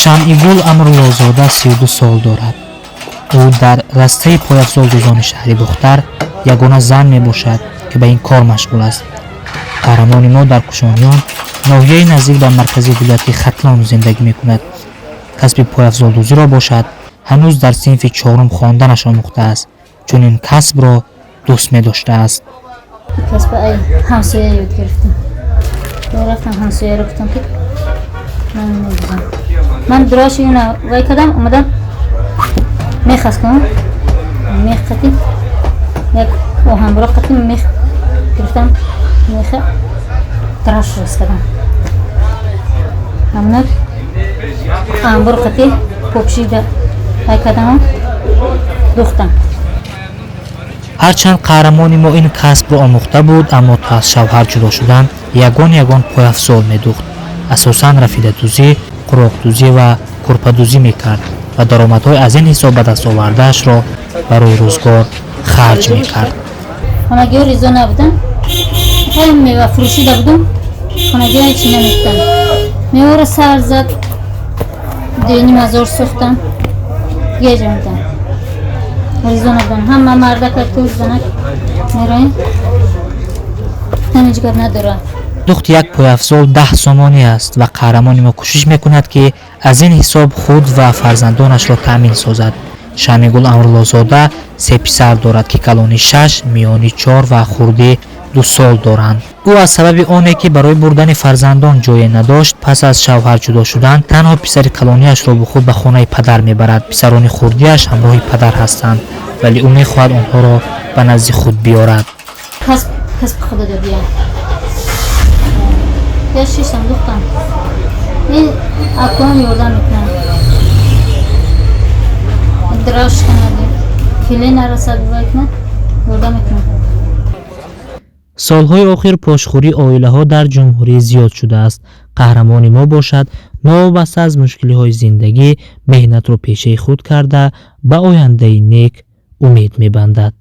Шамъигул Амруллозода 32 сол дорад. Ӯ дар растаи пойафзолдӯзони шаҳри Бохтар ягона зан мебошад, ки ба ин кор машғул аст. Қаҳрамони мо дар Кушониён, ноҳияи наздик ба маркази вилояти Хатлон, зиндагӣ мекунад. Касби пойафзолдӯзиро бошад, ҳанӯз дар синфи чорум хонданаш омӯхтааст, чун ин касбро дӯст медоштааст. Касба ай ҳамсоя ёд гирифтам. Рафтам, ҳамсояро гуфтам, ки ман медузам. Ман дураши ина вай кардам, омадам, мех аст кун, мех қати як оҳанбуро қати мех гирифтам, меха дараш рост кардам, ҳамна анбур қати попшида вай кардаму духтам. Ҳарчанд қаҳрамони мо ин касбро омӯхта буд, аммо то аз шавҳар ҷудо шудан ягон ягон пойафзол медухт. Асосан рафидадӯзӣ, қуроқдӯзӣ ва курпадӯзӣ мекард ва даромадҳои аз ин ҳисоб ба даст овардаашро барои рӯзгор харҷ мекард. Хонагиҳо ризо набуданд. Хеле мевафурӯшида будум, хонагиҳо ҳечи намегуфтанд. Меваро сар зад, 2,5 ҳазор сӯхтам, геҷа медам. Ризо набуданд. Ҳама мардака ту занак мероем, ҳеҷ гап надорад. Духти як пойафзол 10 сомонӣ аст ва қаҳрамони мо кӯшиш мекунад, ки аз ин ҳисоб худ ва фарзандонашро таъмин созад. Шамъигул Амруллозода се писар дорад, ки калони 6, миёни 4 ва хурдӣ 2 сол доранд. Ӯ аз сабаби оне ки барои бурдани фарзандон ҷое надошт, пас аз шавҳар ҷудо шудан танҳо писари калониашро бо худ ба хонаи падар мебарад. Писарони хурдиаш ҳамроҳи падар ҳастанд, вале ӯ мехоҳад онҳоро ба назди худ биёрад. Касб, касби худо додия. Я шишам духтам, ин акоам ёрдам мекунам, драш кунад, киле нарасад, вай кунад, ёрдам мекунам. Солҳои охир пошхӯрии оилаҳо дар ҷумҳурӣ зиёд шудааст. Қаҳрамони мо бошад, новобаста аз мушкилиҳои зиндагӣ, меҳнатро пешаи худ карда, ба ояндаи нек умед мебандад.